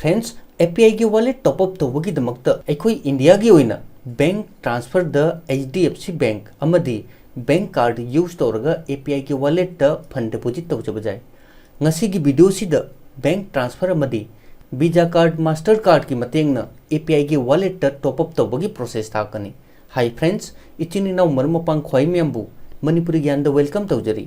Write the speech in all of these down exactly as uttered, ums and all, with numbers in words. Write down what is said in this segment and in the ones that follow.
Friends, APIꯒꯤ wallet top up ꯇꯧꯕꯒꯤꯗꯃꯛꯇ ꯑꯩꯈꯣꯏ ꯏꯟꯗꯤꯌꯥꯒꯤ ꯑꯣꯏꯅ bank transferꯗ HDFC Bank ꯑꯃꯗꯤ bank card use ꯇꯧꯔꯒ APIꯒꯤ walletꯇ fund deposit ꯇꯧꯖꯕ ꯌꯥꯏ꯫ ꯉꯁꯤꯒꯤ videoꯁꯤꯗ bank transfer ꯑꯃꯗꯤ Visa card, Master cardꯀꯤ ꯃꯇꯦꯡꯅ APIꯒꯤ walletꯇ top up ꯇꯧꯕꯒꯤ process ꯇꯥꯛꯀꯅꯤ꯫ Hi friends, ꯏꯆꯤꯟ ꯏꯅꯥꯎ ꯃꯔꯨꯞ ꯃꯄꯥꯡ ꯈ꯭ꯋꯥꯏ ꯃꯌꯥꯝꯕꯨ ꯃꯅꯤꯄꯨꯔꯤ ꯒ꯭ꯌꯥꯟꯗ welcome ꯇꯧꯖꯔꯤ꯫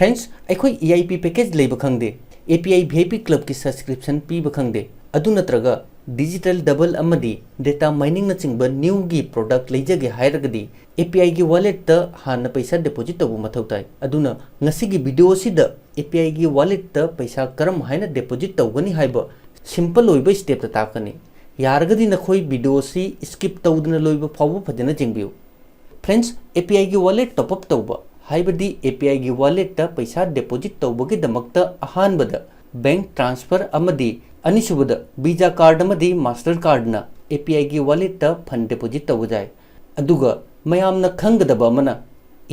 Friends, ꯑꯩꯈꯣꯏ EIP package ꯂꯩꯕ ꯈꯪꯗꯦ, API VIP clubꯀꯤ subscription ꯄꯤꯕ ꯈꯪꯗꯦ, ꯑꯗꯨ ꯅꯠꯇ꯭ꯔꯒ digital double ꯑꯃꯗꯤ data miningꯅꯆꯤꯡꯕ newꯒꯤ product ꯂꯩꯖꯒꯦ ꯍꯥꯏꯔꯒꯗꯤ APIꯒꯤ walletꯇ ꯍꯥꯟꯅ ꯄꯩꯁꯥ deposit ꯇꯧꯕ ꯃꯊꯧ ꯇꯥꯏ꯫ ꯑꯗꯨꯅ ꯉꯁꯤꯒꯤ videoꯁꯤꯗ APIꯒꯤ walletꯇ ꯄꯩꯁꯥ ꯀꯔꯝ ꯍꯥꯏꯅ deposit ꯇꯧꯒꯅꯤ ꯍꯥꯏꯕ simple ꯑꯣꯏꯕ stepꯇ ꯇꯥꯛꯀꯅꯤ꯫ ꯌꯥꯔꯒꯗꯤ ꯅꯈꯣꯏ videoꯁꯤ skip ꯇꯧꯗꯅ ꯂꯣꯏꯕ ꯐꯥꯎꯕ ꯐꯖꯅ ꯌꯦꯡꯕꯤꯌꯨ꯫ Friends, APIꯒꯤ wallet top up ꯇꯧꯕ, ꯍꯥꯏꯕꯗꯤ APIꯒꯤ walletꯇ ꯄꯩꯁꯥ deposit ꯇꯧꯕꯒꯤꯗꯃꯛꯇ ꯑꯍꯥꯟꯕꯗ bank transfer ꯑꯃꯗꯤ ꯑꯅꯤꯁꯨꯕꯗ Visa card ꯑꯃꯗꯤ Master cardꯅ APIꯒꯤ walletꯇ fund deposit ꯇꯧꯕ ꯌꯥꯏ꯫ ꯑꯗꯨꯒ ꯃꯌꯥꯝꯅ ꯈꯪꯒꯗꯕ ꯑꯃꯅ,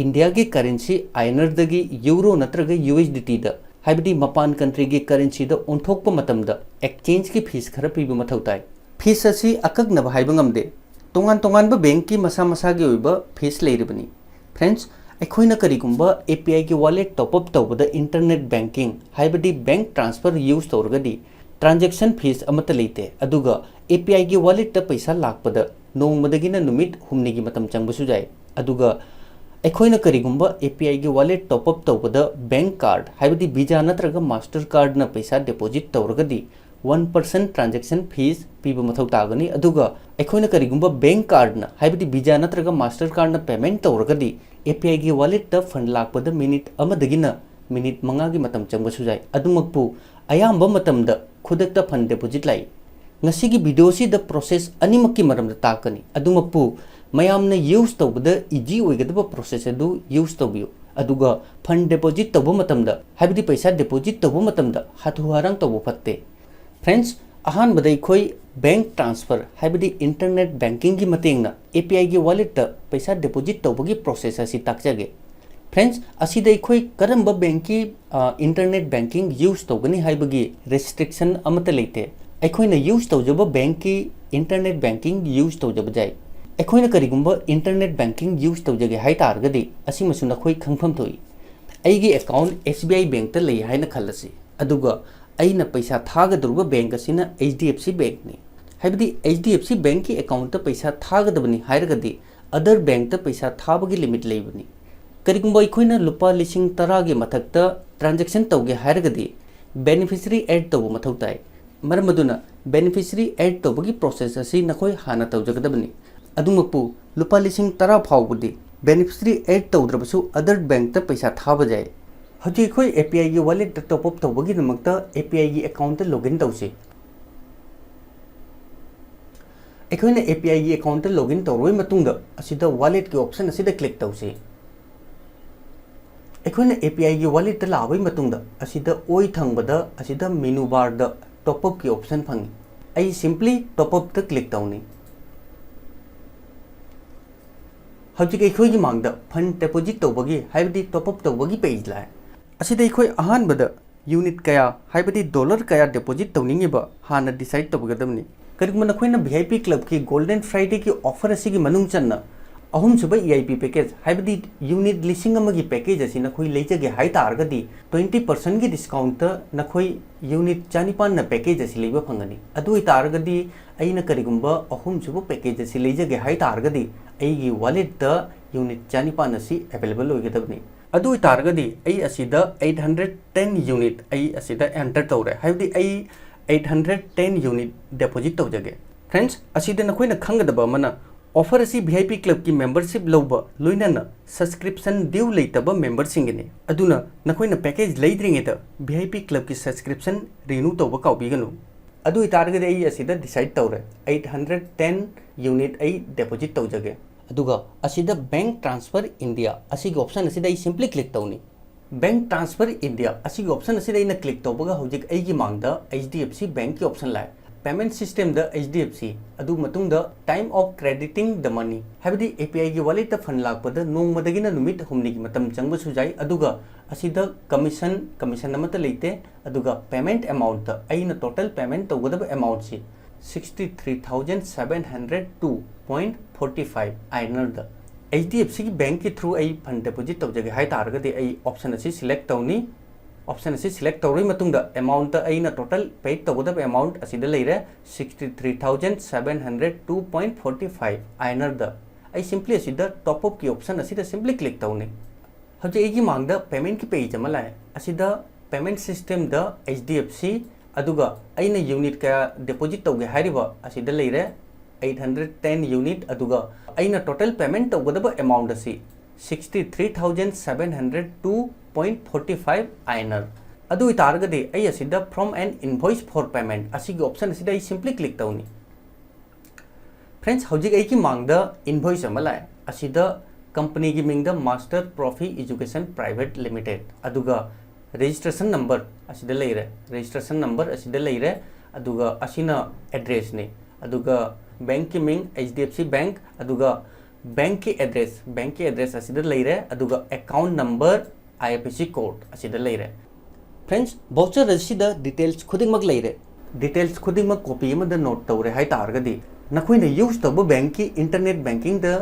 ꯏꯟꯗꯤꯌꯥꯒꯤ currency INRꯗꯒꯤ euro ꯅꯠꯇ꯭ꯔꯒ USDTꯗ, ꯍꯥꯏꯕꯗꯤ ꯃꯄꯥꯟ countryꯒꯤ currencyꯗ ꯑꯣꯟꯊꯣꯛꯄ ꯃꯇꯝꯗ exchangeꯀꯤ fees ꯈꯔ ꯄꯤꯕ ꯃꯊꯧ ꯇꯥꯏ꯫ Fees ꯑꯁꯤ ꯑꯀꯛꯅꯕ ꯍꯥꯏꯕ ꯉꯝꯗꯦ, ꯇꯣꯉꯥꯟ ꯇꯣꯉꯥꯟꯕ bankꯀꯤ ꯃꯁꯥ ꯃꯁꯥꯒꯤ ꯑꯣꯏꯕ fees ꯂꯩꯔꯤꯕꯅꯤ꯫ Friends, ꯑꯩꯈꯣꯏꯅ ꯀꯔꯤꯒꯨꯝꯕ APIꯒꯤ wallet top up ꯇꯧꯕꯗ internet banking, ꯍꯥꯏꯕꯗꯤ bank transfer use ꯇꯧꯔꯒꯗꯤ transaction fees ꯑꯃꯠꯇ ꯂꯩꯇꯦ, ꯑꯗꯨꯒ APIꯒꯤ walletꯇ ꯄꯩꯁꯥ ꯂꯥꯛꯄꯗ ꯅꯣꯡꯃꯗꯒꯤꯅ ꯅꯨꯃꯤꯠ ꯍꯨꯝꯅꯤꯒꯤ ꯃꯇꯝ ꯆꯪꯕꯁꯨ ꯌꯥꯏ꯫ ꯑꯗꯨꯒ ꯑꯩꯈꯣꯏꯅ ꯀꯔꯤꯒꯨꯝꯕ APIꯒꯤ wallet top up ꯇꯧꯕꯗ bank card, ꯍꯥꯏꯕꯗꯤ Visa ꯅꯠꯇ꯭ꯔꯒ Master cardꯅ ꯄꯩꯁꯥ deposit ꯇꯧꯔꯒꯗꯤ, one percent transaction fees ꯄꯤꯕ ꯃꯊꯧ ꯇꯥꯒꯅꯤ꯫ ꯑꯗꯨꯒ ꯑꯩꯈꯣꯏꯅ ꯀꯔꯤꯒꯨꯝꯕ bank cardꯅ, ꯍꯥꯏꯕꯗꯤ Visa ꯅꯠꯇ꯭ꯔꯒ Master cardꯅ payment ꯇꯧꯔꯒꯗꯤ, APIꯒꯤ walletꯇ fund ꯂꯥꯛꯄꯗ minute ꯑꯃꯗꯒꯤꯅ minute ꯃꯉꯥꯒꯤ ꯃꯇꯝ ꯆꯪꯕꯁꯨ ꯌꯥꯏ꯫ ꯑꯗꯨꯃꯛꯄꯨ ꯑꯌꯥꯝꯕ ꯃꯇꯝꯗ ꯈꯨꯗꯛꯇ fund deposit ꯂꯥꯛꯏ꯫ ꯉꯁꯤꯒꯤ videoꯁꯤꯗ process ꯑꯅꯤꯃꯛꯀꯤ ꯃꯔꯝꯗ ꯇꯥꯛꯀꯅꯤ꯫ ꯑꯗꯨꯃꯛꯄꯨ ꯃꯌꯥꯝꯅ use ꯇꯧꯕꯗ easy ꯑꯣꯏꯒꯗꯕ process ꯑꯗꯨ use ꯇꯧꯕꯤꯌꯨ꯫ ꯑꯗꯨꯒ fund deposit ꯇꯧꯕ ꯃꯇꯝꯗ, ꯍꯥꯏꯕꯗꯤ ꯄꯩꯁꯥ deposit ꯇꯧꯕ ꯃꯇꯝꯗ ꯍꯥꯊꯨ ꯍꯥꯔꯥꯡ ꯇꯧꯕ ꯐꯠꯇꯦ꯫ Friends, ꯑꯍꯥꯟꯕꯗ ꯑꯩꯈꯣꯏ bank transfer, ꯍꯥꯏꯕꯗꯤ internet bankingꯒꯤ ꯃꯇꯦꯡꯅ APIꯒꯤ walletꯇ ꯄꯩꯁꯥ deposit ꯇꯧꯕꯒꯤ process ꯑꯁꯤ ꯇꯥꯛꯆꯒꯦ꯫ Friends, ꯑꯁꯤꯗ ꯑꯩꯈꯣꯏ ꯀꯔꯝꯕ bankꯀꯤ internet banking use ꯇꯧꯒꯅꯤ ꯍꯥꯏꯕꯒꯤ restriction ꯑꯃꯠꯇ ꯂꯩꯇꯦ꯫ ꯑꯩꯈꯣꯏꯅ use ꯇꯧꯖꯕ bankꯀꯤ internet banking use ꯇꯧꯖꯕ ꯌꯥꯏ꯫ ꯑꯩꯈꯣꯏꯅ ꯀꯔꯤꯒꯨꯝꯕ internet banking use ꯇꯧꯖꯒꯦ ꯍꯥꯏ ꯇꯥꯔꯒꯗꯤ ꯑꯁꯤꯃꯁꯨ ꯅꯈꯣꯏ ꯈꯪꯐꯝ ꯊꯣꯛꯏ꯫ ꯑꯩꯒꯤ account S B I bankꯇ ꯂꯩ ꯍꯥꯏꯅ ꯈꯜꯂꯁꯤ, ꯑꯗꯨꯒ ꯑꯩꯅ ꯄꯩꯁꯥ ꯊꯥꯒꯗꯧꯔꯤꯕ bank ꯑꯁꯤꯅ H D F C bankꯅꯤ꯫ ꯍꯥꯏꯕꯗꯤ H D F C bankꯀꯤ accountꯇ ꯄꯩꯁꯥ ꯊꯥꯒꯗꯕꯅꯤ ꯍꯥꯏꯔꯒꯗꯤ other bankꯇ ꯄꯩꯁꯥ ꯊꯥꯕꯒꯤ limit ꯂꯩꯕꯅꯤ꯫ ꯀꯔꯤꯒꯨꯝꯕ ꯑꯩꯈꯣꯏꯅ ꯂꯨꯄꯥ ꯂꯤꯁꯤꯡ ꯇꯔꯥꯒꯤ ꯃꯊꯛꯇ transaction ꯇꯧꯒꯦ ꯍꯥꯏꯔꯒꯗꯤ beneficiary add ꯇꯧꯕ ꯃꯊꯧ ꯇꯥꯏ꯫ ꯃꯔꯝ ꯑꯗꯨꯅ beneficiary add ꯇꯧꯕꯒꯤ process ꯑꯁꯤ ꯅꯈꯣꯏ ꯍꯥꯟꯅ ꯇꯧꯖꯒꯗꯕꯅꯤ꯫ ꯑꯗꯨꯃꯛꯄꯨ ꯂꯨꯄꯥ ꯂꯤꯁꯤꯡ ꯇꯔꯥ ꯐꯥꯎꯕꯗꯤ beneficiary add ꯇꯧꯗ꯭ꯔꯕꯁꯨ other bankꯇ ꯄꯩꯁꯥ ꯊꯥꯕ ꯌꯥꯏ꯫ ꯍꯧꯖꯤꯛ ꯑꯩꯈꯣꯏ A P Iꯒꯤ walletꯇ top up ꯇꯧꯕꯒꯤꯗꯃꯛꯇ A P Iꯒꯤ accountꯇ login ꯇꯧꯁꯤ꯫ ꯑꯩꯈꯣꯏꯅ A P Iꯒꯤ accountꯇ login ꯇꯧꯔꯕ ꯃꯇꯨꯡꯗ ꯑꯁꯤꯗ walletꯀꯤ option ꯑꯁꯤꯗ click ꯇꯧꯁꯤ꯫ ꯑꯩꯈꯣꯏꯅ A P Iꯒꯤ walletꯇ ꯂꯥꯛꯑꯕ ꯃꯇꯨꯡꯗ ꯑꯁꯤꯗ ꯑꯣꯏ ꯊꯪꯕꯗ ꯑꯁꯤꯗ menu barꯗ top upꯀꯤ option ꯐꯪꯉꯤ꯫ ꯑꯩ simply top upꯇ click ꯇꯧꯅꯤ꯫ ꯍꯧꯖꯤꯛ ꯑꯩꯈꯣꯏꯒꯤ ꯃꯥꯡꯗ fund deposit ꯇꯧꯕꯒꯤ, ꯍꯥꯏꯕꯗꯤ top up ꯇꯧꯕꯒꯤ page ꯂꯥꯛꯑꯦ꯫ ꯑꯁꯤꯗ ꯑꯩꯈꯣꯏ ꯑꯍꯥꯟꯕꯗ unit ꯀꯌꯥ, ꯍꯥꯏꯕꯗꯤ dollar ꯀꯌꯥ deposit ꯇꯧꯅꯤꯡꯉꯤꯕ ꯍꯥꯟꯅ decide ꯇꯧꯒꯗꯕꯅꯤ꯫ ꯀꯔꯤꯒꯨꯝꯕ ꯅꯈꯣꯏꯅ V I P clubꯀꯤ Golden Fridayꯒꯤ offer ꯑꯁꯤꯒꯤ ꯃꯅꯨꯡ ꯆꯟꯅ ꯑꯍꯨꯝꯁꯨꯕ E I P package, ꯍꯥꯏꯕꯗꯤ unit ꯂꯤꯁꯤꯡ ꯑꯃꯒꯤ package ꯑꯁꯤ ꯅꯈꯣꯏ ꯂꯩꯖꯒꯦ ꯍꯥꯏ ꯇꯥꯔꯒꯗꯤ, twenty percentꯀꯤ discountꯇ ꯅꯈꯣꯏ unit ꯆꯥꯅꯤꯄꯥꯟꯅ package ꯑꯁꯤ ꯂꯩꯕ ꯐꯪꯒꯅꯤ꯫ ꯑꯗꯨ ꯑꯣꯏ ꯇꯥꯔꯒꯗꯤ ꯑꯩꯅ ꯀꯔꯤꯒꯨꯝꯕ ꯑꯍꯨꯝꯁꯨꯕ package ꯑꯁꯤ ꯂꯩꯖꯒꯦ ꯍꯥꯏ ꯇꯥꯔꯒꯗꯤ, ꯑꯩꯒꯤ walletꯇ unit ꯆꯥꯅꯤꯄꯥꯟ ꯑꯁꯤ available ꯑꯣꯏꯒꯗꯕꯅꯤ꯫ ꯑꯗꯨ ꯑꯣꯏ ꯇꯥꯔꯒꯗꯤ ꯑꯩ ꯑꯁꯤꯗ eight hundred ten unit ꯑꯩ ꯑꯁꯤꯗ enter ꯇꯧꯔꯦ, ꯍꯥꯏꯕꯗꯤ ꯑꯩ eight hundred ten unit deposit ꯇꯧꯖꯒꯦ꯫ Friends, ꯑꯁꯤꯗ ꯅꯈꯣꯏꯅ ꯈꯪꯒꯗꯕ ꯑꯃꯅ, offer ꯑꯁꯤ V I P clubꯀꯤ membership ꯂꯧꯕ ꯂꯣꯏꯅꯅ subscription due ꯂꯩꯇꯕ memberꯁꯤꯡꯒꯤꯅꯤ꯫ ꯑꯗꯨꯅ ꯅꯈꯣꯏꯅ package ꯂꯩꯗ꯭ꯔꯤꯉꯩꯗ V I P clubꯀꯤ subscription renew ꯇꯧꯕ ꯀꯥꯎꯕꯤꯒꯅꯨ꯫ ꯑꯗꯨ ꯑꯣꯏ ꯇꯥꯔꯒꯗꯤ ꯑꯩ ꯑꯁꯤꯗ decide ꯇꯧꯔꯦ, eight hundred ten unit ꯑꯩ deposit ꯇꯧꯖꯒꯦ꯫ ꯑꯗꯨꯒ ꯑꯁꯤꯗ Bank Transfer India ꯑꯁꯤꯒꯤ option ꯑꯁꯤꯗ ꯑꯩ simply click ꯇꯧꯅꯤ꯫ Bank Transfer India ꯑꯁꯤꯒꯤ option ꯑꯁꯤꯗ ꯑꯩꯅ click ꯇꯧꯕꯒ ꯍꯧꯖꯤꯛ ꯑꯩꯒꯤ ꯃꯥꯡꯗ H D F C Bankꯀꯤ option ꯂꯥꯛꯑꯦ꯫ Payment systemꯗ H D F C, ꯑꯗꯨ ꯃꯇꯨꯡꯗ time of crediting the money, ꯍꯥꯏꯕꯗꯤ A P Iꯒꯤ walletꯇ fund ꯂꯥꯛꯄꯗ ꯅꯣꯡꯃꯗꯒꯤꯅ ꯅꯨꯃꯤꯠ ꯍꯨꯝꯅꯤꯒꯤ ꯃꯇꯝ ꯆꯪꯕꯁꯨ ꯌꯥꯏ꯫ ꯑꯗꯨꯒ ꯑꯁꯤꯗ commission, commission ꯑꯃꯠꯇ ꯂꯩꯇꯦ꯫ ꯑꯗꯨꯒ payment amountꯇ ꯑꯩꯅ total payment ꯇꯧꯒꯗꯕ amountꯁꯤ sixty three thousand seven hundred two point forty five INRꯗ H D F Cꯒꯤ bankꯀꯤ through ꯑꯩ fund deposit ꯇꯧꯖꯒꯦ ꯍꯥꯏ ꯇꯥꯔꯒꯗꯤ, ꯑꯩ option ꯑꯁꯤ select ꯇꯧꯅꯤ꯫ Option ꯑꯁꯤ select ꯇꯧꯔꯕ ꯃꯇꯨꯡꯗ, amountꯇ ꯑꯩꯅ total pay ꯇꯧꯒꯗꯕ amount ꯑꯁꯤꯗ ꯂꯩꯔꯦ, sixty three thousand seven hundred two point forty five INRꯗ꯫ ꯑꯩ simply ꯑꯁꯤꯗ top upꯀꯤ option ꯑꯁꯤꯗ simply click ꯇꯧꯅꯤ꯫ ꯍꯧꯖꯤꯛ ꯑꯩꯒꯤ ꯃꯥꯡꯗ paymentꯀꯤ page ꯑꯃ ꯂꯥꯛꯑꯦ꯫ ꯑꯁꯤꯗ payment systemꯗ H D F C, ꯑꯗꯨꯒ ꯑꯩꯅ unit ꯀꯌꯥ deposit ꯇꯧꯒꯦ ꯍꯥꯏꯔꯤꯕ ꯑꯁꯤꯗ ꯂꯩꯔꯦ, eight hundred ten unit, ꯑꯗꯨꯒ ꯑꯩꯅ total payment ꯇꯧꯒꯗꯕ amount ꯑꯁꯤ sixty three thousand seven hundred two point forty five INR꯫ ꯑꯗꯨ ꯑꯣꯏꯇꯥꯔꯒꯗꯤ ꯑꯩ ꯑꯁꯤꯗ from an invoice for payment ꯑꯁꯤꯒꯤ option ꯑꯁꯤꯗ ꯑꯩ simply click ꯇꯧꯅꯤ꯫ Friends, ꯍꯧꯖꯤꯛ ꯑꯩꯒꯤ ꯃꯥꯡꯗ invoice ꯑꯃ ꯂꯥꯛꯑꯦ꯫ ꯑꯁꯤꯗ companyꯒꯤ ꯃꯤꯡꯗ Master Profi Education Private Limited, ꯑꯗꯨꯒ registration number ꯑꯁꯤꯗ ꯂꯩꯔꯦ, registration number ꯑꯁꯤꯗ ꯂꯩꯔꯦ, ꯑꯗꯨꯒ ꯑꯁꯤꯅ addressꯅꯤ, ꯑꯗꯨꯒ bankꯀꯤ ꯃꯤꯡ H D F C Bank, ꯑꯗꯨꯒ bankꯀꯤ address, bankꯀꯤ address ꯑꯁꯤꯗ ꯂꯩꯔꯦ, ꯑꯗꯨꯒ account number, I F S C code ꯑꯁꯤꯗ ꯂꯩꯔꯦ꯫ Friends, voucher ꯑꯁꯤꯗ details ꯈꯨꯗꯤꯡꯃꯛ ꯂꯩꯔꯦ꯫ Details ꯈꯨꯗꯤꯡꯃꯛ copy ꯑꯃꯗ note ꯇꯧꯔꯦ ꯍꯥꯏ ꯇꯥꯔꯒꯗꯤ, ꯅꯈꯣꯏꯅ use ꯇꯧꯕ bankꯀꯤ internet bankingꯗ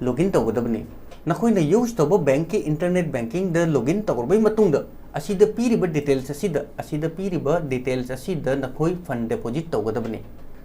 login ꯇꯧꯒꯗꯕꯅꯤ꯫ ꯅꯈꯣꯏꯅ use ꯇꯧꯕ bankꯀꯤ internet bankingꯗ login ꯇꯧꯔꯕꯩ ꯃꯇꯨꯡꯗ, ꯑꯁꯤꯗ ꯄꯤꯔꯤꯕ details ꯑꯁꯤꯗ, ꯑꯁꯤꯗ ꯄꯤꯔꯤꯕ details ꯑꯁꯤꯗ ꯅꯈꯣꯏ fund deposit ꯇꯧꯒꯗꯕꯅꯤ꯫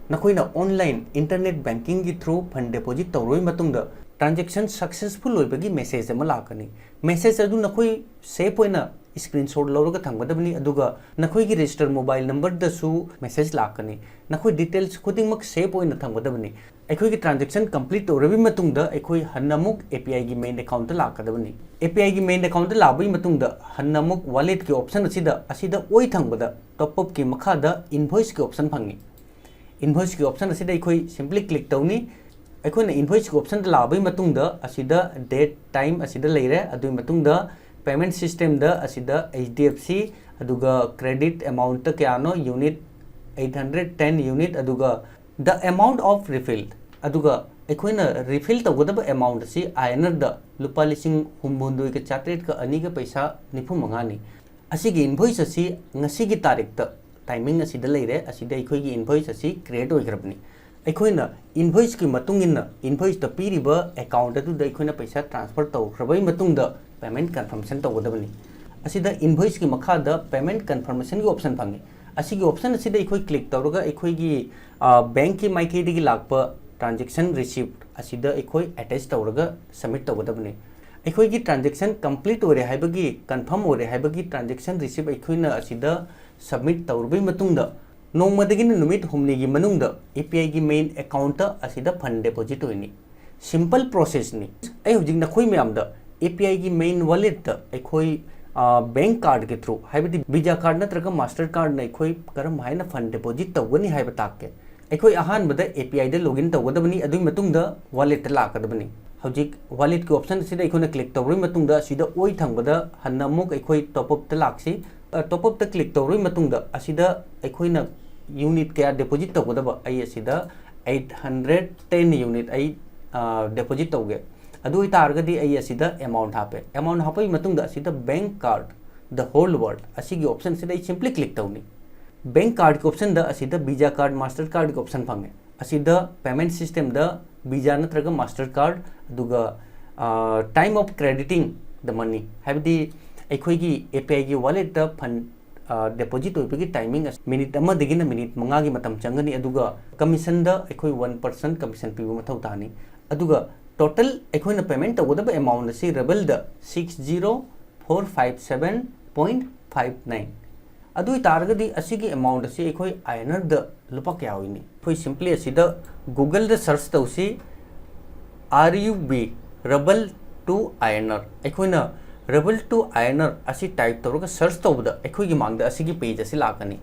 ꯅꯈꯣꯏꯅ online internet bankingꯒꯤ through fund deposit ꯇꯧꯔꯕꯩ ꯃꯇꯨꯡꯗ, transaction successful ꯑꯣꯏꯕꯒꯤ message ꯑꯃ ꯂꯥꯛꯀꯅꯤ꯫ Message ꯑꯗꯨ ꯅꯈꯣꯏ safe ꯑꯣꯏꯅ screenshot ꯂꯧꯔꯒ ꯊꯝꯒꯗꯕꯅꯤ, ꯑꯗꯨꯒ ꯅꯈꯣꯏꯒꯤ register mobile numberꯗꯁꯨ message ꯂꯥꯛꯀꯅꯤ꯫ ꯅꯈꯣꯏ details ꯈꯨꯗꯤꯡꯃꯛ safe ꯑꯣꯏꯅ ꯊꯝꯒꯗꯕꯅꯤ꯫ ꯑꯩꯈꯣꯏꯒꯤ transaction complete ꯇꯧꯔꯕ ꯃꯇꯨꯡꯗ, ꯑꯩꯈꯣꯏ ꯍꯟꯅ ꯑꯃꯨꯛ A P Iꯒꯤ main accountꯇ ꯂꯥꯛꯀꯗꯕꯅꯤ꯫ A P Iꯒꯤ main accountꯇ ꯂꯥꯛꯄꯒꯤ ꯃꯇꯨꯡꯗ, ꯍꯟꯅ ꯑꯃꯨꯛ walletꯀꯤ option ꯑꯁꯤꯗ, ꯑꯁꯤꯗ ꯑꯣꯏ ꯊꯪꯕꯗ top upꯀꯤ ꯃꯈꯥꯗ invoiceꯀꯤ option ꯐꯪꯉꯤ꯫ Invoiceꯀꯤ option ꯑꯁꯤꯗ ꯑꯩꯈꯣꯏ simply click ꯇꯧꯅꯤ꯫ ꯑꯩꯈꯣꯏꯅ invoiceꯀꯤ optionꯗ ꯂꯥꯛꯄꯒꯤ ꯃꯇꯨꯡꯗ, ꯑꯁꯤꯗ date, time ꯑꯁꯤꯗ ꯂꯩꯔꯦ꯫ ꯑꯗꯨꯒꯤ ꯃꯇꯨꯡꯗ payment systemꯗ ꯑꯁꯤꯗ H D F C, ꯑꯗꯨꯒ credit amountꯇ ꯀꯌꯥꯅꯣ, unit eight hundred ten unit, ꯑꯗꯨꯒ the amount of refill, ꯑꯗꯨꯒ ꯑꯩꯈꯣꯏꯅ refill ꯇꯧꯒꯗꯕ amount ꯑꯁꯤ INR ꯗ ꯂꯨꯄꯥ ꯂꯤꯁꯤꯡ ꯍꯨꯝꯐꯨꯍꯨꯝꯗꯣꯏꯒ ꯆꯥꯇ꯭ꯔꯦꯠꯀ ꯑꯅꯤꯒ ꯄꯩꯁꯥ ꯅꯤꯐꯨ ꯃꯉꯥꯅꯤ꯫ ꯑꯁꯤꯒꯤ invoice ꯑꯁꯤ ꯉꯁꯤꯒꯤ ꯇꯥꯔꯤꯛꯇ timing ꯑꯁꯤꯗ ꯂꯩꯔꯦ꯫ ꯑꯁꯤꯗ ꯑꯩꯈꯣꯏꯒꯤ invoice ꯑꯁꯤ create ꯑꯣꯏꯈ꯭ꯔꯕꯅꯤ꯫ ꯑꯩꯈꯣꯏꯅ invoice ꯀꯤ ꯃꯇꯨꯡ ꯏꯟꯅ invoice ꯇ ꯄꯤꯔꯤꯕ account ꯑꯗꯨꯗ ꯑꯩꯈꯣꯏꯅ ꯄꯩꯁꯥ transfer ꯇꯧꯈ꯭ꯔꯕꯒꯤ ꯃꯇꯨꯡꯗ payment confirmation ꯇꯧꯒꯗꯕꯅꯤ꯫ ꯑꯁꯤꯗ invoice ꯀꯤ ꯃꯈꯥꯗ payment confirmation ꯒꯤ option ꯐꯪꯉꯤ꯫ ꯑꯁꯤꯒꯤ option ꯑꯁꯤꯗ ꯑꯩꯈꯣꯏ click ꯇꯧꯔꯒ ꯑꯩꯈꯣꯏꯒꯤ, ꯑ, bank ꯀꯤ ꯃꯥꯏꯀꯩꯗꯒꯤ ꯂꯥꯛꯄ transaction receipt ꯑꯁꯤꯗ ꯑꯩꯈꯣꯏ attach ꯇꯧꯔꯒ submit ꯇꯧꯒꯗꯕꯅꯤ꯫ ꯑꯩꯈꯣꯏꯒꯤ transaction complete ꯑꯣꯏꯔꯦ ꯍꯥꯏꯕꯒꯤ, confirm ꯑꯣꯏꯔꯦ ꯍꯥꯏꯕꯒꯤ transaction receipt ꯑꯩꯈꯣꯏꯅ ꯑꯁꯤꯗ submit ꯇꯧꯔꯕꯒꯤ ꯃꯇꯨꯡꯗ, ꯅꯣꯡꯃꯗꯒꯤꯅ ꯅꯨꯃꯤꯠ ꯍꯨꯝꯅꯤꯒꯤ ꯃꯅꯨꯡꯗ UPI ꯒꯤ main account ꯇ ꯑꯁꯤꯗ fund deposit ꯑꯣꯏꯅꯤ꯫ Simple process ꯅꯤ꯫ ꯑꯩ ꯍꯧꯖꯤꯛ ꯅꯈꯣꯏ ꯃꯌꯥꯝꯗ UPI ꯒꯤ main wallet ꯇ ꯑꯩꯈꯣꯏ, ꯑ, bank card ꯀꯤ through, ꯍꯥꯏꯕꯗꯤ Visa card ꯅꯠꯇ꯭ꯔꯒ Master card ꯅ ꯑꯩꯈꯣꯏ ꯀꯔꯝ ꯍꯥꯏꯅ fund deposit ꯇꯧꯒꯅꯤ ꯍꯥꯏꯕ ꯇꯥꯛꯀꯦ꯫ ꯑꯩꯈꯣꯏ ꯑꯍꯥꯟꯕꯗ UPI ꯗ login ꯇꯧꯒꯗꯕꯅꯤ, ꯑꯗꯨꯒꯤ ꯃꯇꯨꯡꯗ wallet ꯇ ꯂꯥꯛꯀꯗꯕꯅꯤ꯫ ꯍꯧꯖꯤꯛ wallet ꯀꯤ option ꯑꯁꯤꯗ ꯑꯩꯈꯣꯏꯅ click ꯇꯧꯔꯕ ꯃꯇꯨꯡꯗ, ꯑꯁꯤꯗ ꯑꯣꯏ ꯊꯪꯕꯗ ꯍꯟꯅ ꯑꯃꯨꯛ ꯑꯩꯈꯣꯏ top up ꯇ ꯂꯥꯛꯁꯤ꯫ ꯑ, top up ꯇ click ꯇꯧꯔꯕ ꯃꯇꯨꯡꯗ, ꯑꯁꯤꯗ ꯑꯩꯈꯣꯏꯅ unit ꯀꯌꯥ deposit ꯇꯧꯒꯗꯕ, ꯑꯩ ꯑꯁꯤꯗ eight hundred ten unit ꯑꯩ, ꯑ, deposit ꯇꯧꯒꯦ꯫ ꯑꯗꯨ ꯑꯣꯏꯇꯥꯔꯒꯗꯤ ꯑꯩ ꯑꯁꯤꯗ amount ꯍꯥꯞꯄꯦ꯫ Amount ꯍꯥꯞꯄꯒꯤ ꯃꯇꯨꯡꯗ ꯑꯁꯤꯗ bank card the whole world ꯑꯁꯤꯒꯤ option ꯁꯤꯗ ꯑꯩ simply click ꯇꯧꯅꯤ꯫ Bank card ꯀꯤ option ꯗ ꯑꯁꯤꯗ Visa card, Master card ꯀꯤ option ꯐꯪꯉꯦ꯫ ꯑꯁꯤꯗ payment system ꯗ Visa ꯅꯠꯇ꯭ꯔꯒ Master card, ꯑꯗꯨꯒ, ꯑ, time of crediting the money, ꯍꯥꯏꯕꯗꯤ ꯑꯩꯈꯣꯏꯒꯤ UPI ꯒꯤ wallet ꯇ fund, ꯑ, deposit ꯑꯣꯏꯕꯒꯤ timing ꯑꯁꯤ minute ꯑꯃꯗꯒꯤꯅ minute ꯃꯉꯥꯒꯤ ꯃꯇꯝ ꯆꯪꯒꯅꯤ, ꯑꯗꯨꯒ commission ꯗ ꯑꯩꯈꯣꯏ one percent commission ꯄꯤꯕ ꯃꯊꯧ ꯇꯥꯅꯤ꯫ ꯑꯗꯨꯒ total ꯑꯩꯈꯣꯏꯅ payment ꯇꯧꯒꯗꯕ amount ꯑꯁꯤ ruble ꯗ six zero four five seven point five nine꯫ ꯑꯗꯨ ꯑꯣꯏꯇꯥꯔꯒꯗꯤ ꯑꯁꯤꯒꯤ amount ꯑꯁꯤ ꯑꯩꯈꯣꯏ INR ꯗ ꯂꯨꯄꯥ ꯀꯌꯥ ꯑꯣꯏꯅꯤ? ꯑꯩꯈꯣꯏ simply ꯑꯁꯤꯗ Google ꯗ search ꯇꯧꯁꯤ, R U B, ruble to INR꯫ ꯑꯩꯈꯣꯏꯅ ruble to INR ꯑꯁꯤ type ꯇꯧꯔꯒ search ꯇꯧꯕꯗ ꯑꯩꯈꯣꯏꯒꯤ ꯃꯥꯡꯗ ꯑꯁꯤꯒꯤ page ꯑꯁꯤ ꯂꯥꯛꯀꯅꯤ꯫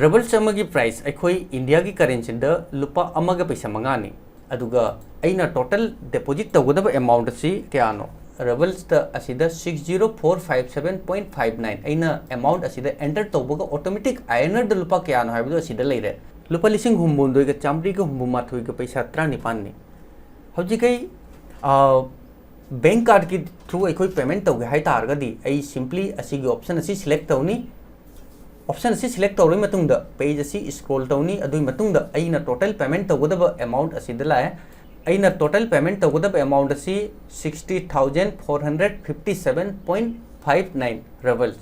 Ruble ꯑꯃꯒꯤ price ꯑꯩꯈꯣꯏ India ꯒꯤ currency ꯗ ꯂꯨꯄꯥ ꯑꯃꯒ ꯄꯩꯁꯥ ꯃꯉꯥꯅꯤ꯫ ꯑꯗꯨꯒ ꯑꯩꯅ total deposit ꯇꯧꯒꯗꯕ amount ꯑꯁꯤ ꯀꯌꯥꯅꯣ? Revelsꯇ ꯑꯁꯤꯗ six zero four five seven point five nine ꯑꯩꯅ amount ꯑꯁꯤꯗ enter ꯇꯧꯕꯒ automatic INRꯗ ꯂꯨꯄꯥ ꯀꯌꯥꯅꯣ ꯍꯥꯏꯕꯗꯣ ꯑꯁꯤꯗ ꯂꯩꯔꯦ꯫ ꯂꯨꯄꯥ ꯂꯤꯁꯤꯡ ꯍꯨꯝꯐꯨꯍꯨꯝꯗꯣꯏꯒ ꯆꯥꯃꯔꯤꯒ ꯍꯨꯝꯐꯨꯃꯥꯊꯣꯏꯒ ꯄꯩꯁꯥ ꯇꯔꯥꯅꯤꯄꯥꯟꯅꯤ꯫ ꯍꯧꯖꯤꯛ ꯑꯩ bank cardꯀꯤ through ꯑꯩꯈꯣꯏ payment ꯇꯧꯒꯦ ꯍꯥꯏ ꯇꯥꯔꯒꯗꯤ ꯑꯩ simply ꯑꯁꯤꯒꯤ option ꯑꯁꯤ select ꯇꯧꯅꯤ꯫ Option ꯑꯁꯤ select ꯇꯧꯔꯕ ꯃꯇꯨꯡꯗ page ꯑꯁꯤ scroll ꯇꯧꯅꯤ꯫ ꯑꯗꯨꯒꯤ ꯃꯇꯨꯡꯗ ꯑꯩꯅ total payment ꯇꯧꯒꯗꯕ amount ꯑꯁꯤꯗ ꯂꯥꯛꯑꯦ꯫ ꯑꯩꯅ total payment ꯇꯧꯒꯗꯕ amount ꯑꯁꯤ sixty thousand four hundred fifty seven point five nine rubles꯫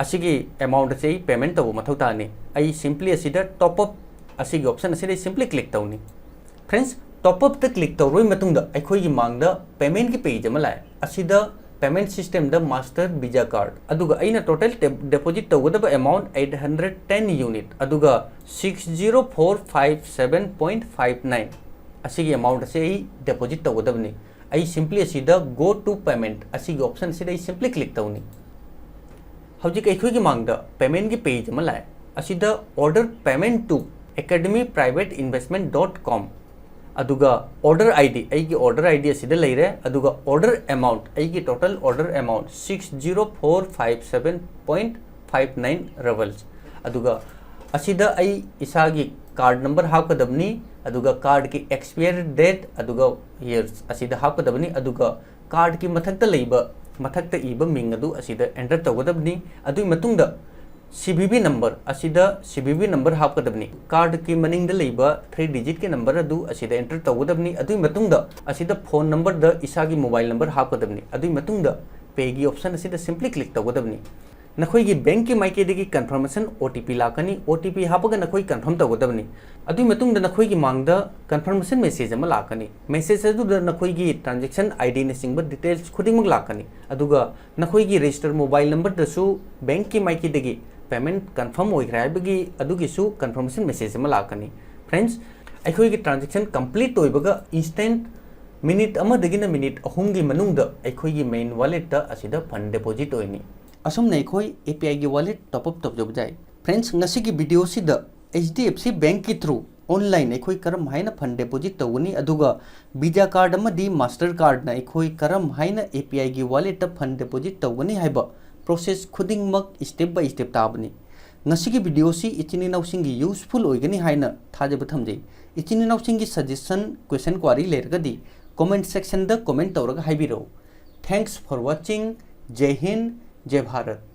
ꯑꯁꯤꯒꯤ amount ꯑꯁꯤ ꯑꯩ payment ꯇꯧꯕ ꯃꯊꯧ ꯇꯥꯅꯤ꯫ ꯑꯩ simply ꯑꯁꯤꯗ top up ꯑꯁꯤꯒꯤ option ꯑꯁꯤꯗ ꯑꯩ simply click ꯇꯧꯅꯤ꯫ Friends, top upꯇ click ꯇꯧꯔꯕ ꯃꯇꯨꯡꯗ ꯑꯩꯈꯣꯏꯒꯤ ꯃꯥꯡꯗ paymentꯀꯤ page ꯑꯃ ꯂꯥꯛꯑꯦ꯫ ꯑꯁꯤꯗ payment systemꯗ Master Visa card, ꯑꯗꯨꯒ ꯑꯩꯅ total deposit ꯇꯧꯒꯗꯕ amount eight hundred ten unit, ꯑꯗꯨꯒ six zero four five seven point five nine ꯑꯁꯤꯒꯤ amount ꯑꯁꯤ ꯑꯩ deposit ꯇꯧꯒꯗꯕꯅꯤ꯫ ꯑꯩ simply ꯑꯁꯤꯗ go to payment ꯑꯁꯤꯒꯤ option ꯑꯁꯤꯗ ꯑꯩ simply click ꯇꯧꯅꯤ꯫ ꯍꯧꯖꯤꯛ ꯑꯩꯈꯣꯏꯒꯤ ꯃꯥꯡꯗ paymentꯀꯤ page ꯑꯃ ꯂꯥꯛꯑꯦ꯫ ꯑꯁꯤꯗ order payment to academy private investment dot com, ꯑꯗꯨꯒ order ID, ꯑꯩꯒꯤ order ID ꯑꯁꯤꯗ ꯂꯩꯔꯦ꯫ ꯑꯗꯨꯒ order amount, ꯑꯩꯒꯤ total order amount six zero four five seven point five nine rubles꯫ ꯑꯗꯨꯒ ꯑꯁꯤꯗ ꯑꯩ ꯏꯁꯥꯒꯤ card number ꯍꯥꯞꯀꯗꯕꯅꯤ꯫ ꯑꯗꯨꯒ cardꯀꯤ expire date ꯑꯗꯨꯒ years ꯑꯁꯤꯗ ꯍꯥꯞꯀꯗꯕꯅꯤ꯫ ꯑꯗꯨꯒ cardꯀꯤ ꯃꯊꯛꯇ ꯂꯩꯕ, ꯃꯊꯛꯇ ꯏꯕ ꯃꯤꯡ ꯑꯗꯨ ꯑꯁꯤꯗ enter ꯇꯧꯒꯗꯕꯅꯤ꯫ ꯑꯗꯨꯒꯤ ꯃꯇꯨꯡꯗ CVV number, ꯑꯁꯤꯗ CVV number ꯍꯥꯞꯀꯗꯕꯅꯤ꯫ Cardꯀꯤ ꯃꯅꯤꯡꯗ ꯂꯩꯕ three digitꯀꯤ number ꯑꯗꯨ ꯑꯁꯤꯗ enter ꯇꯧꯒꯗꯕꯅꯤ꯫ ꯑꯗꯨꯒꯤ ꯃꯇꯨꯡꯗ ꯑꯁꯤꯗ phone numberꯗ ꯏꯁꯥꯒꯤ mobile number ꯍꯥꯞꯀꯗꯕꯅꯤ꯫ ꯑꯗꯨꯒꯤ ꯃꯇꯨꯡꯗ payꯒꯤ option ꯑꯁꯤꯗ simply click ꯇꯧꯒꯗꯕꯅꯤ꯫ ꯅꯈꯣꯏꯒꯤ bankꯀꯤ ꯃꯥꯏꯀꯩꯗꯒꯤ confirmation OTP ꯂꯥꯛꯀꯅꯤ꯫ OTP ꯍꯥꯞꯄꯒ ꯅꯈꯣꯏ confirm ꯇꯧꯒꯗꯕꯅꯤ꯫ ꯑꯗꯨꯒꯤ ꯃꯇꯨꯡꯗ ꯅꯈꯣꯏꯒꯤ ꯃꯥꯡꯗ confirmation message ꯑꯃ ꯂꯥꯛꯀꯅꯤ꯫ Message ꯑꯗꯨꯗ ꯅꯈꯣꯏꯒꯤ transaction IDꯅꯆꯤꯡꯕ details ꯈꯨꯗꯤꯡꯃꯛ ꯂꯥꯛꯀꯅꯤ꯫ ꯑꯗꯨꯒ ꯅꯈꯣꯏꯒꯤ register mobile numberꯗꯁꯨ bankꯀꯤ ꯃꯥꯏꯀꯩꯗꯒꯤ payment confirm ꯑꯣꯏꯈ꯭ꯔꯦ ꯍꯥꯏꯕꯒꯤ ꯑꯗꯨꯒꯤꯁꯨ confirmation message ꯑꯃ ꯂꯥꯛꯀꯅꯤ꯫ Friends, ꯑꯩꯈꯣꯏꯒꯤ transaction complete ꯑꯣꯏꯕꯒ instant minute ꯑꯃꯗꯒꯤꯅ minute ꯑꯍꯨꯝꯒꯤ ꯃꯅꯨꯡꯗ ꯑꯩꯈꯣꯏꯒꯤ main walletꯇ ꯑꯁꯤꯗ fund deposit ꯑꯣꯏꯅꯤ꯫ ꯑꯁꯨꯝꯅ ꯑꯩꯈꯣꯏ APIꯒꯤ wallet top up ꯇꯧꯖꯕ ꯌꯥꯏ꯫ Friends, ꯉꯁꯤꯒꯤ videoꯁꯤꯗ HDFC Bankꯀꯤ through ꯑꯣꯟꯂꯥꯏꯟ ꯑꯩꯈꯣꯏ ꯀꯔꯝ ꯍꯥꯏꯅ ꯐꯟ ꯗꯤꯄꯣꯖꯤꯠ ꯇꯧꯒꯅꯤ, ꯑꯗꯨꯒ ꯚꯤꯖꯥ ꯀꯥꯔꯗ ꯑꯃꯗꯤ ꯃꯥꯁꯇꯔ ꯀꯥꯔꯗꯅ ꯑꯩꯈꯣꯏ ꯀꯔꯝ ꯍꯥꯏꯅ ꯑꯦ ꯄꯤ ꯑꯥꯏꯒꯤ ꯋꯥꯂꯦꯠꯇ ꯐꯟ ꯗꯤꯄꯣꯖꯤꯠ ꯇꯧꯒꯅꯤ ꯍꯥꯏꯕ ꯄ꯭ꯔꯣꯁꯦꯁ ꯈꯨꯗꯤꯡꯃꯛ ꯁ꯭ꯇꯦꯞ ꯕꯥꯏ ꯁ꯭ꯇꯦꯞ ꯇꯥꯕꯅꯤ꯫ ꯉꯁꯤꯒꯤ ꯚꯤꯗꯤꯑꯣꯁꯤ ꯏꯆꯤꯟ ꯏꯅꯥꯎꯁꯤꯡꯒꯤ ꯌꯨꯁꯐꯨꯜ ꯑꯣꯏꯒꯅꯤ ꯍꯥꯏꯅ ꯊꯥꯖꯕ ꯊꯝꯖꯩ꯫ ꯏꯆꯤꯟ ꯏꯅꯥꯎꯁꯤꯡꯒꯤ ꯁꯖꯦꯁꯟ, ꯀ꯭ꯋꯦꯁꯟ, ꯀ꯭ꯋꯥꯔꯤ ꯂꯩꯔꯒꯗꯤ ꯀꯣꯃꯦꯟꯠ ꯁꯦꯛꯁꯟꯗ ꯀꯣꯃꯦꯟꯠ ꯇꯧꯔꯒ ꯍꯥꯏꯕꯤꯔꯛꯎ꯫ Thanks for watching. ꯖꯩ Hind, ꯖꯩ Bharat.